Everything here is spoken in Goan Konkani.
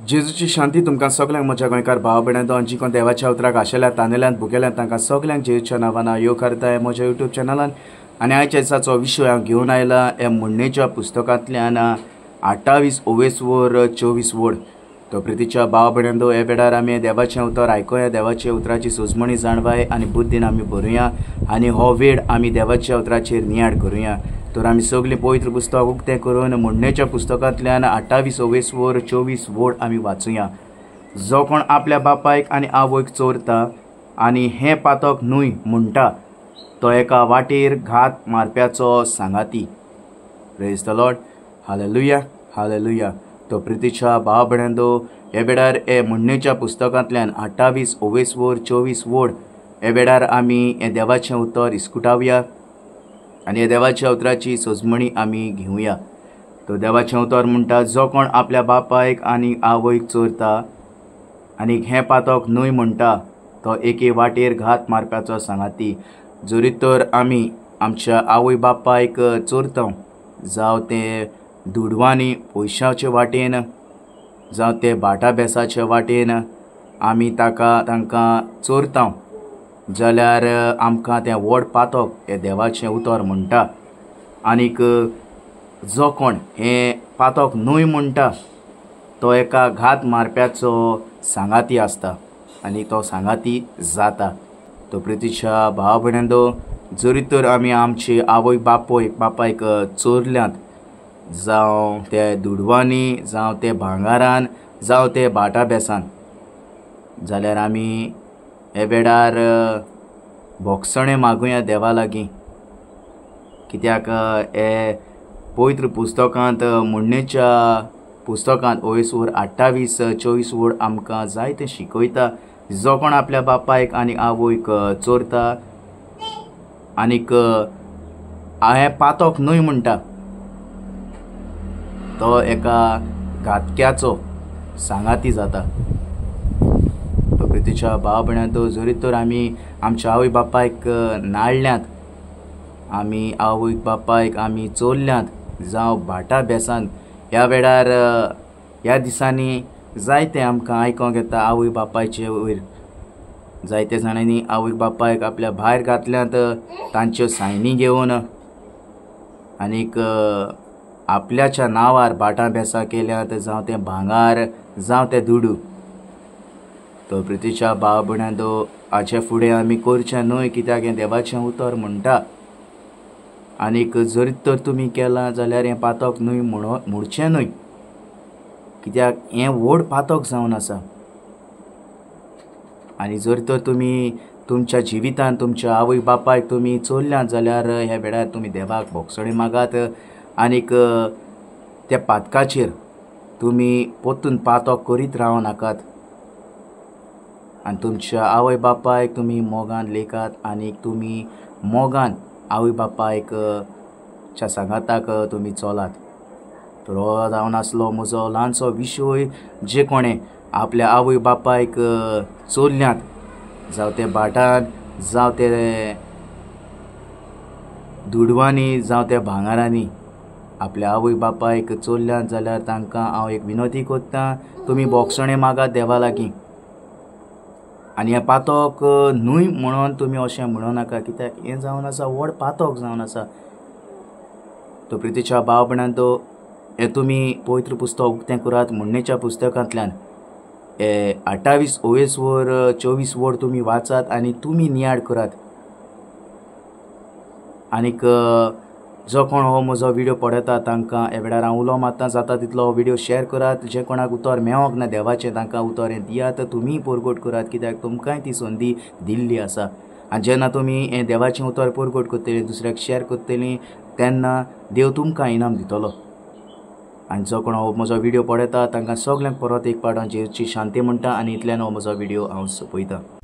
जेजूची शांती तुमकां सगल्यांक म्हज्या गोंयकार भाव भयणांनो आनी जी कोण देवाच्या उतराक आशेल्यात तानेल्यात भुकेल्यात तांकां सगल्यांक जेजूच्या नांवान हांव येवकारताय म्हज्या युट्यूब चॅनलान. आनी आयच्या दिसाचो विशय हांव घेवन आयला ह्या म्हणणेच्या पुस्तकांतल्यान 28 ओवेसवर 24 वड. तो प्रितीच्या भाव भयणांनो हे वेळार आमी देवाचें उतर आयकुया, देवाच्या उतराची सोजमणी जाणवाय आनी बुद्दीन आमी भरुया आनी हो वेळ आमी देवाच्या उतराचेर नियाळ करुया. तर आमी सगळीं पवित्र पुस्तक उक्तें करून म्हणणेच्या पुस्तकांतल्यान 28 ओवेसवर 24 वड आमी वाचुया. जो कोण आपल्या बापायक आनी आवयक चोरता आनी हें पातक न्हय म्हणटा तो एका वाटेर घात मारप्याचो सांगाती. Praise the Lord, hallelujah, hallelujah. तो प्रितीच्या भाव भयणांनो हे वेळार हे म्हणणेच्या पुस्तकांतल्यान 28 ओवेसवर 24 वड हे वेळार आमी हें देवाचें उतर इस्कुटावया आनी ह्या देवाच्या उतराची सोजमणी आमी घेवया. तो देवाचें उतर म्हणटा, जो कोण आपल्या बापायक आनी आवयक चोरता आनी हें पातक न्हय म्हणटा तो एके वाटेर घात मारप्याचो सांगाती. जरी तर आमी आमच्या आवय बापायक चोरता, जावं तें दुडवांनी पयशाचे वाटेन, जावं ते भाटा बेसाचे वाटेन आमी तांकां चोरता जाल्यार आमकां तें व्हड पातक हें देवाचें उतर म्हणटा. आनीक जो कोण हें पातक न्हय म्हणटा तो एका घात मारप्याचो सांगाती आसता आनी तो सांगाती जाता. तो प्रितीच्या भाव भयणांनो जरी तर आमी आमचे आवय बापायक चोरल्यात, जावं ते दुडवांनी, जावं ते भांगारान, जावं ते भाटा बेसान, जाल्यार आमी हे वेळार भोगसणें मागुया देवा लागीं. कित्याक हे पवित्र पुस्तकांत म्हणणेच्या पुस्तकांत ओवेसवर 28 24 वड आमकां जायतें शिकयता. जो कोण आपल्या बापायक आनी आवयक चोरता आनीक हें पातक न्हय म्हणटा तो एका घातक्याचो सांगाती जाता. तो प्रितीच्या भाव भयणांनो जरी तर आमी आमच्या आवय बापायक नाडल्यात, आमी आवय बापायक आमी चोरल्यात, जावं भाटा बेसान, ह्या वेळार ह्या दिसांनी जायतें आमकां आयकोंक येता आवय बापायचे वयर. जायते जाणांनी आवय बापायक आपल्या भायर घातल्यात तांच्यो सायनी घेवन आनीक आपल्याच्या नांवार भाटां बेसां केल्यात, जावं तें भांगार, जावं तें दुडू. तो प्रितीच्या भाव भयणांनो हाचे फुडें आमी करचें न्हय, कित्याक हें देवाचें उतर म्हणटा. आनीक जरी तर तुमी केलां जाल्यार हें पातक न्हय म्हणचें न्हय, कित्याक हें व्हड पातक जावन आसा. आनी जर तर तुमी तुमच्या जिवितांत तुमच्या आवय बापायक तुमी चोरल्यात जाल्यार ह्या वेळार तुमी देवाक भोगसणी मागात आनीक त्या पातकाचेर तुमी परतून पातक करीत रावं नाकात आनी तुमच्या आवय बापायक तुमी मोगान लेखात आनी तुमी मोगान आवय बापायक च्या सांगाताक तुमी चलात. तर हो जावन आसलो म्हजो ल्हानसो विशय, जे कोणें आपल्या आवय बापायक चोरल्यात, जावं ते भाटान, जावं ते दुडवांनी, जावं ते भांगारांनी आपल्या आवय बापायक चोरल्यात जाल्यार तांकां हांव एक विनवती करतां, तुमी भोगसणें मागात देवा लागीं आनी हें पातक न्हय म्हणून तुमी अशें म्हणूं नाका, कित्याक हें जावन आसा व्हड पातक जावन आसा. तो प्रितीच्या भाव भयणांनो हें तुमी पवित्र पुस्तक उक्तें करात, म्हणणेच्या पुस्तकांतल्यान हे 28 ओवेसवर 24 वड तुमी वाचात आनी तुमी नियाळ करात. आनीक जो कोण हो म्हजो व्हिडियो पळयता तांकां ह्या वेळार हांव उलो मारता, जाता तितलो हो व्हिडियो शेअर करात. जे कोणाक उतर मेळोंक ना देवाचें तांकां उतर हें दियात, तुमीय परगट करात, कित्याक तुमकांय ती संदी दिल्ली आसा. आनी जेन्ना तुमी हें देवाचें उतर परगट करतलीं, दुसऱ्याक शेअर करतलीं, तेन्ना देव तुमकां इनाम दितलो. आनी जो कोण हो म्हजो व्हिडियो पळयता तांकां सगल्यांक परत एक पावट हांव जेजूची शांती म्हणटा आनी इतल्यान हो म्हजो व्हिडियो हांव सोंपयतां.